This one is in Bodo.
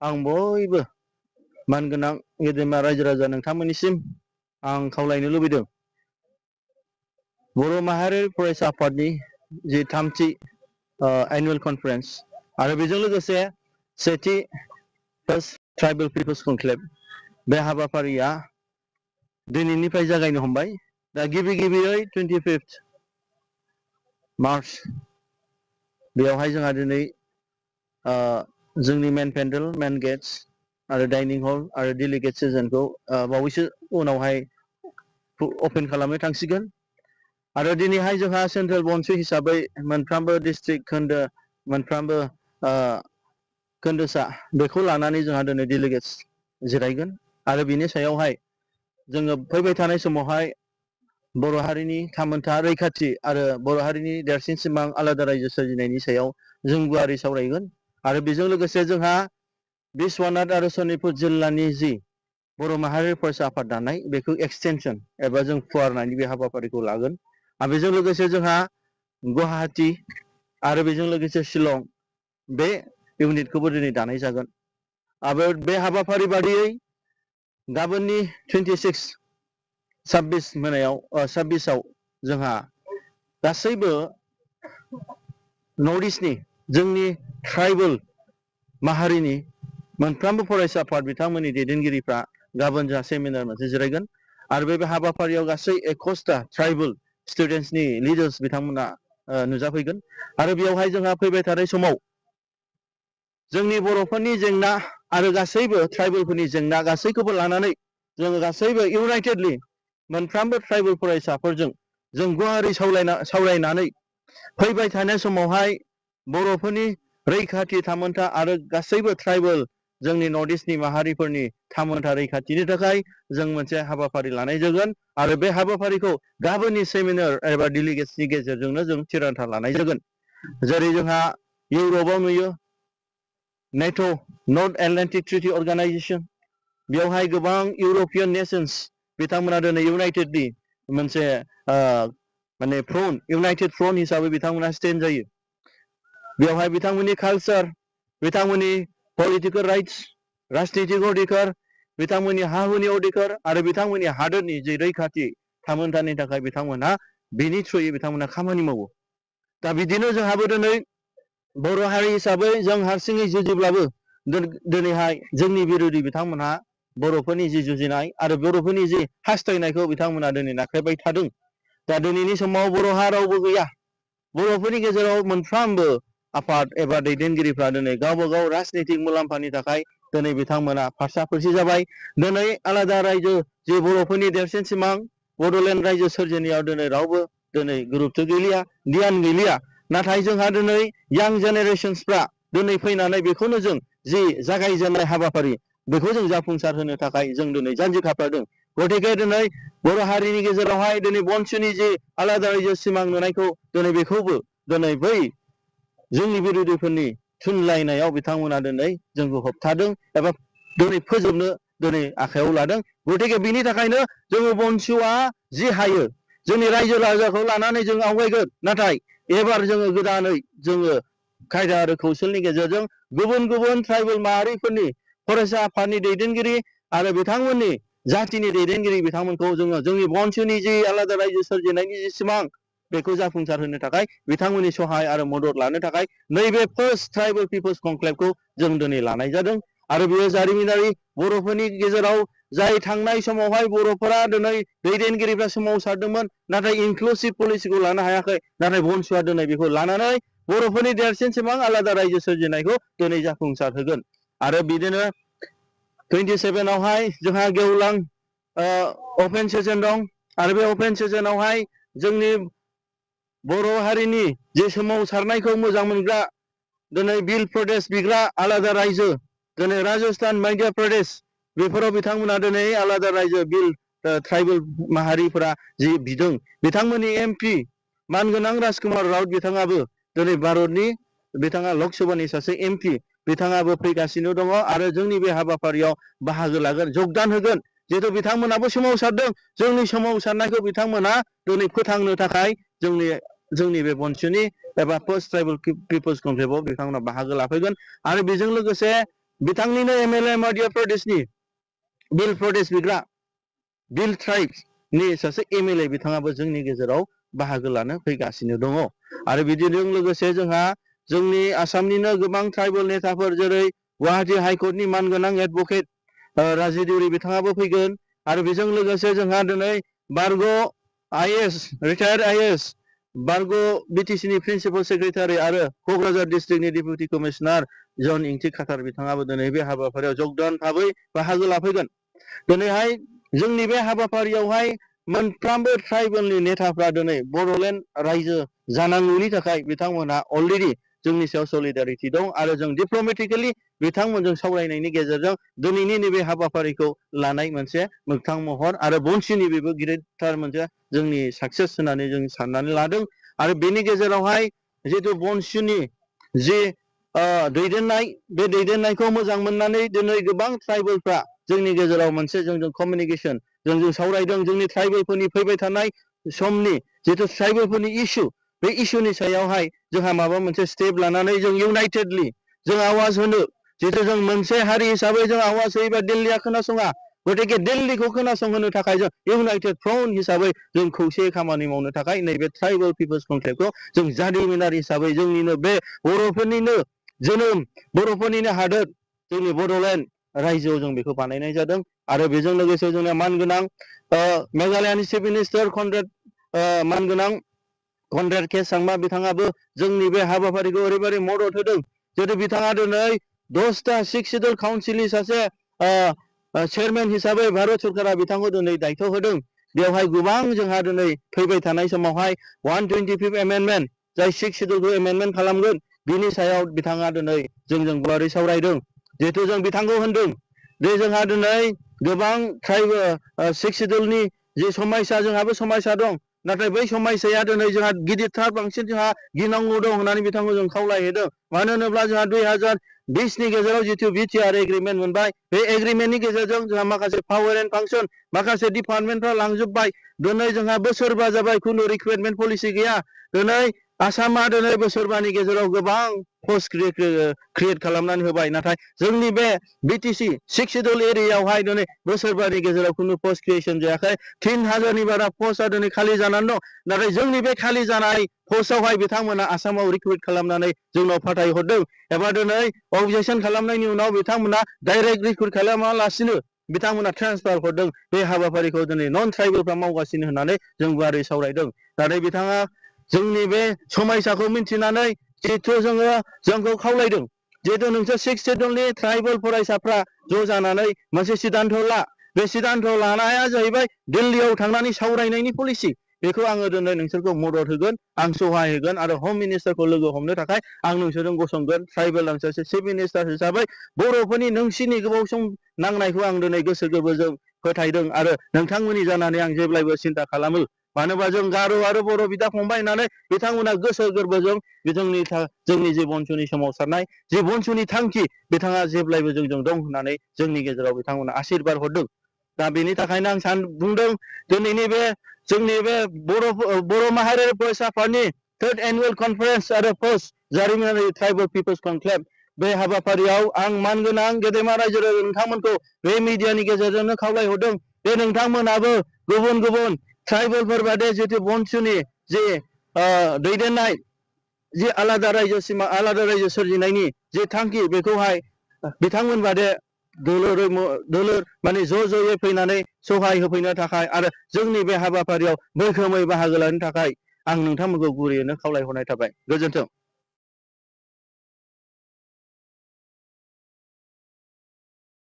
आं बयबो मानगोनां गेदेमा रायजो राजा नोंथांमोननिसिम आं खावलायनो लुबैदों बर' माहारि फरायसा आफादनि जि थामथि एनुअल कनफारेन्स आरो बेजों लोगोसे सेथि फार्स्ट ट्राइबेल पिपल्स कनक्लेव बे हाबाफारिया दिनैनिफ्राय जागायनो हमबाय दा गिबियै 25 मार्च बेयावहाय जोंहा दिनै जोंनि मेन पेन्डेल मेन गेट्स आरो डाइनिं हल आरो डेलिगेट सेसनखौ बावैसो उनावहाय ओपन खालामनो थांसिगोन आरो दिनैहाय जोंहा सेन्ट्रेल बन्स हिसाबै मोनफ्रोमबो डिस्ट्रिक्ट खोन्दो मोनफ्रोमबो खोन्दोसा बेखौ लानानै जोंहा दिनै डेलिगेट्स जिरायगोन आरो बिनि सायावहाय जोङो फैबाय थानाय समावहाय बर' हारिनि थामोनथा रैखाथि आरो बर' हारिनि देरसिन सिमां आलादा रायजो सोरजिनायनि सायाव जों गुवारै सावरायगोन आरो बेजों लोगोसे जोंहा बिश्वनाथ आरो सनितपुर जिल्लानि जि बर' माहारि फरायसा आफाद दानाय बेखौ एक्सटेनसन एबा जों फुवारनायनि बे हाबाफारिखौ लागोन आरो बेजों लोगोसे जोंहा गुवाहाटि आरो बेजों लोगोसे शिलं बे इउनिटखौबो दिनै दानाय जागोन आरो बे हाबाफारि बादियै गाबोननि 26 मोनायाव 26आव जोंहा गासैबो नर्थ इस्टनि जोंनि ट्राइबेल माहारिनि मोनफ्रोमबो फरायसा आफाद बिथांमोननि दैदेनगिरिफ्रा गाबोन जोंहा सेमिनार मोनसे जिरायगोन आरो बे हाबाफारियाव गासै 21टा ट्राइबेल स्टुडेन्ट्सनि लिडार्स बिथांमोना नुजाफैगोन आरो बेयावहाय जोंहा फैबाय थानाय समाव जोंनि बर'फोरनि जेंना आरो गासैबो ट्राइबेलफोरनि जेंना गासैखौबो लानानै जोङो गासैबो इउनाइटेडलि मोनफ्रोमबो ट्राइबेल फरायसाफोरजों जों गुवारै सावरायनानै फैबाय थानाय समावहाय बर'फोरनि रैखाथि थामोनथा आरो गासैबो ट्राइबेल जोंनि नर्थ इस्टनि माहारिफोरनि थामोनथा रैखाथिनि थाखाय जों मोनसे हाबाफारि लानाय जागोन आरो बे हाबाफारिखौ गाबोननि सेमिनार एबा डेलिगेट्सनि गेजेरजोंनो जों थिरांथा लानाय जागोन जेरै जोंहा इउरपआव नुयो नेट' नर्थ एटलान्टिक ट्रिटि अर्गानाइजेसन बेवहाय गोबां इउरपियान नेशन्स बिथांमोना दिनै इउनाइटेडलि मोनसे माने फ्रन्ट इउनाइटेड फ्रन्ट हिसाबै बिथांमोना स्टेन्ड जायो बेवहाय बिथांमोननि कालचार बिथांमोननि पलिटिकेल राइट्स राजनितिक अधिकार बिथांमोननि हा हुनि अधिकार आरो बिथांमोननि हादोरनि जे रैखाथि थामोनथानि थाखाय बिथांमोनहा बेनि थ्रुयै बिथांमोना खामानि मावो दा बिदिनो जोंहाबो दिनै बर' हारि हिसाबै जों हारसिङै जुजिब्लाबो दिनैहाय जोंनि बिरोधि बिथांमोनहा बर'फोरनि जि जुजिनाय आरो बर'फोरनि जि हास्थायनायखौ बिथांमोना दिनै नाख्रेबाय थादों दा दिनैनि समाव बर'हा रावबो गैया बर'फोरनि गेजेराव मोनफ्रोमबो आफाद एबा दैदेनगिरिफ्रा दिनै गावबा गाव राजनितिक मुलाम्फानि थाखाय दिनै बिथांमोना फारसा-फारसि जाबाय दिनै आलादा रायजो जे बर'फोरनि देरसिन सिमां बड'लेण्ड रायजो सोरजिनायाव दिनै रावबो दिनै गुरुत्व गैलिया ध्यान गैलिया नाथाय जोंहा दिनै यां जेनेरेशन्सफ्रा दिनै फैनानै बेखौनो जों जि जागायजेननाय हाबाफारि बेखौ जों जाफुंसार होनो थाखाय जों दिनै जानजि खाफ्रादों गतिके दिनै बर' हारिनि गेजेरावहाय दिनै बनसुनि जि आलादा रायजो सिमां नुनायखौ दिनै बेखौबो दिनै बै जोंनि बिरोधिफोरनि थुनलायनायाव बिथांमोना दिनै जोंखौ होबथादों एबा दिनै फोजोबनो दिनै आखायाव लादों गतिके बिनि थाखायनो जोङो बनसुआ जि हायो जोंनि रायजो राजाखौ लानानै जों आवगायगोन नाथाय एबार जोङो गोदानै जोङो खायदा आरो कौशलनि गेजेरजों गुबुन गुबुन ट्राइबेल माहारिफोरनि फरायसा आफादनि दैदेनगिरि आरो बिथांमोननि जातिनि दैदेनगिरि बिथांमोनखौ जोङो जोंनि बनसुनि जि आलादा रायजो सोरजिनायनि जि सिमां बेखौ जाफुंसार होनो थाखाय बिथांमोननि सहाय आरो मदद लानो थाखाय नैबे फार्स्ट ट्राइबेल पिपल्स कनक्लेभखौ जों दिनै लानाय जादों आरो बेयो जारिमिनारि बर'फोरनि गेजेराव जाय थांनाय समावहाय बर'फोरा दिनै दैदेनगिरिफ्रा सोमावसारदोंमोन नाथाय इनक्लुसिभ पलिसिखौ लानो हायाखै नाथाय बनसुआ दिनै बेखौ लानानै बर'फोरनि देरसिन सिमां आलादा रायजो सोरजिनायखौ दिनै जाफुंसार होगोन आरो बिदिनो 27 आवहाय जोंहा गेवलां अपेन सेसन दं आरो बे अपेन सेसनावहाय जोंनि बर' हारिनि जे सोमावसारनायखौ मोजां मोनग्रा दिनै बिल प्रदेश बिग्रा आलादा रायजो दिनै राजस्थान मध्य प्रदेश बेफोराव बिथांमोना दिनै आलादा रायजो बिल ट्राइबेल माहारिफोरा जि बिदों बिथांमोननि एमपि मानगोनां राजकुमार राउत बिथाङाबो दिनै भारतनि बिथाङा लक सभानि सासे एमपि बिथाङाबो फैगासिनो दङ आरो जोंनि बे हाबाफारियाव बाहागो लागोन जगदान होगोन जिहेतु बिथांमोनाबो सोमावसारदों जोंनि सोमावसारनायखौ बिथांमोना दिनै फोथांनो थाखाय जोंनि बे बनसुनि एबा फार्स्ट ट्राइबेल पिपल्स कनक्लेभआव बिथांमोना बाहागो लाफैगोन आरो बेजों लोगोसे बिथांनिनो एमएलए मध्य प्रदेशनि बिल प्रदेश बिग्रा बिल ट्राइब्सनि सासे एमएलए बिथाङाबो जोंनि गेजेराव बाहागो लानो फैगासिनो दङ आरो बिदिजों लोगोसे जोंहा जोंनि आसामनिनो गोबां ट्राइबेल नेताफोर जेरै गुवाहाटी हाइकर्टनि मानगोनां एडभकेट राजु देउरि बिथाङाबो फैगोन आरो बेजों लोगोसे जोंहा दिनै बारग' आइएएस रिटायार्ड आइएएस बारग' बिटिसिनि प्रिन्सिपाल सेक्रेटारि आरो क'क्राझार डिस्ट्रिक्टनि डेपुटि कमिशनार जन इंथि खाथार बिथाङाबो दिनै बे हाबाफारियाव जगदान भाबै बाहागो लाफैगोन दिनैहाय जोंनि बे हाबाफारियावहाय मोनफ्रोमबो ट्राइबेलनि नेताफ्रा दिनै बड'लेण्ड रायजो जानांगौनि थाखाय बिथांमोनहा अलरेडि जोंनि सायाव सलिडारिटि दं आरो जों डिप्ल'मेटिकेलि बिथांमोनजों सावरायनायनि गेजेरजों दिनैनि नैबे हाबाफारिखौ लानाय मोनसे मोगथां महर आरो बनसिनि बेबो गिदिरथार मोनसे जोंनि साक्सेस होननानै जों साननानै लादों आरो बेनि गेजेरावहाय जितु बनसिनि जि दैदेननाय बे दैदेननायखौ मोजां मोननानै दिनै गोबां ट्राइबेलफ्रा जोंनि गेजेराव मोनसे जोंजों कमिउनिकेसन जों सावरायदों जोंनि ट्राइबेलफोरनि फैबाय थानाय समनि जितु ट्राइबेलफोरनि इस्यु बे इस्युनि सायावहाय जोंहा माबा मोनसे स्टेप लानानै जों इउनाइटेडलि जों आवाज होनो जितु जों मोनसे हारि हिसाबै जों आवाज होयोबा दिल्लीया खोनासङा गतिके दिल्लीखौ खोनासंहोनो थाखाय जों इउनाइटेड फ्रन्ट हिसाबै जों खौसेयै खामानि मावनो थाखाय नैबे ट्राइबेल पिपल्स कनक्लेभखौ जों जारिमिनारि हिसाबै जोंनिनो बे बर'फोरनिनो जोनोम बर'फोरनिनो हादोर जोंनि बड'लेण्ड रायजोआव जों बेखौ बानायनाय जादों आरो बेजों लोगोसे जोंना मानगोनां मेघालयानि चिफ मिनिस्टार मानगोनां कनरेड के सांमा बिथाङाबो जोंनि बे हाबाफारिखौ ओरैबायदि मदद होदों जेरै बिथाङा दिनै 10टा 6 शेड्युल काउन्सिलनि सासे चेयारमेन हिसाबै भारत सरकारा बिथांखौ दिनै दायथ' होदों बेवहाय गोबां जोंहा दिनै फैबाय थानाय समावहाय 125 एमेन्डमेन्ट जाय 6 शेड्युलखौ एमेन्डमेन्ट खालामगोन बिनि सायाव बिथाङा दिनै जोंजों गुवारै सावरायदों जिहेतु जों बिथांखौ होनदों जे जोंहा दिनै गोबां ट्राइबेल 6 शेड्युलनि जि समस्या जोंहाबो समस्या दं नाथाय बै समस्याया दिनै जोंहा गिदिरथार बांसिन जोंहा गिनांगौ दं होननानै बिथांखौ जों खावलायहैदों मानो होनोब्ला जोंहा 2020नि गेजेराव जितु बिटिआर एग्रिमेन्ट मोनबाय बे एग्रिमेन्टनि गेजेरजों जोंहा माखासे पावार एन्ड फांसन माखासे डिपार्टमेन्टफ्रा लांजोब्बाय दिनै जोंहा बोसोरबा जाबाय खुनु रिक्रुइटमेन्ट पलिसि गैया दिनै आसामा दिनै बोसोरबानि गेजेराव गोबां पस्ट क्रिएट खालामनानै होबाय नाथाय जोंनि बे बिटिसि 6 शेड्युल एरियायावहाय दिनै बोसोरबानि गेजेराव खुनु पस्ट क्रिएसन जायाखै 3000नि बारा पस्टआ दिनै खालि जानानै दं नाथाय जोंनि बे खालि जानाय पस्टआवहाय बिथांमोना आसामाव रिक्रुइट खालामनानै जोंनाव फाथायहरदों एबा दिनै अबजेक्सन खालामनायनि उनाव बिथांमोना डाइरेक्ट रिक्रुइट खालामालासिनो बिथांमोना ट्रेन्सफार हरदों बे हाबाफारिखौ दिनै नन ट्राइबेलफ्रा मावगासिनो होननानै जों गुवारै सावरायदों नाथाय बिथाङा जोंनि बे समस्याखौ मिन्थिनानै जिहेथु जोंखौ खावलायदों जिहेतु नोंसोर 6 शेड्युलनि ट्राइबेल फरायसाफ्रा ज' जानानै मोनसे सिद्धान्त ला बे सिद्धान्त लानाया जाहैबाय दिल्लीयाव थांनानै सावरायनायनि पलिसि बेखौ आङो दिनै नोंसोरखौ मदद होगोन आं सहाय होगोन आरो होम मिनिस्टारखौ लोगो हमनो थाखाय आं नोंसोरजों गसंगोन ट्राइबेल आं सासे चिफ मिनिस्टार हिसाबै बर'फोरनि नोंसिनि गोबाव सम नांनायखौ आं दिनै गोसो गोरबोजों फोथायदों आरो नोंथांमोननि जानानै आं जेब्लायबो सिन्था खालामो मानो होनबा जों गार' आरो बर' बिदा फंबाय होननानै बिथांमोना गोसो गोरबोजों जोंनि जे बनसुनि सोमावसारनाय जे बनसुनि थांखि बिथाङा जेब्लायबो जोंजों दं होननानै जोंनि गेजेराव बिथांमोना आशीर्बाद हरदों दा बेनि थाखायनो आं बुंदों दिनैनि बे जोंनि बे बर' माहारियारि फरायसा आफादनि 3rd एनुवेल कनफारेन्स आरो फर्स्ट जारिमिनारि ट्राइबेल पिपल्स कनक्लेभ बे हाबाफारियाव आं मानगोनां गेदेमा रायजो राजा नोंथांमोनखौ बे मिडियानि गेजेरजोंनो खावलायहरदों बे नोंथांमोनाबो गुबुन गुबुन ट्राइबेलफोर बादि जितु बनसुनि जे दैदेननाय जे आलादा रायजो सिमा आलादा रायजो सोरजिनायनि जे थांखि बेखौहाय बिथांमोन बादि दोलोर माने ज' ज'यै फैनानै सहाय होफैनो थाखाय आरो जोंनि बे हाबाफारियाव मैखोमै बाहागो लानो थाखाय आं नोंथांमोनखौ गुरैयैनो खावलायहरनाय थाबाय गोजोन्थों।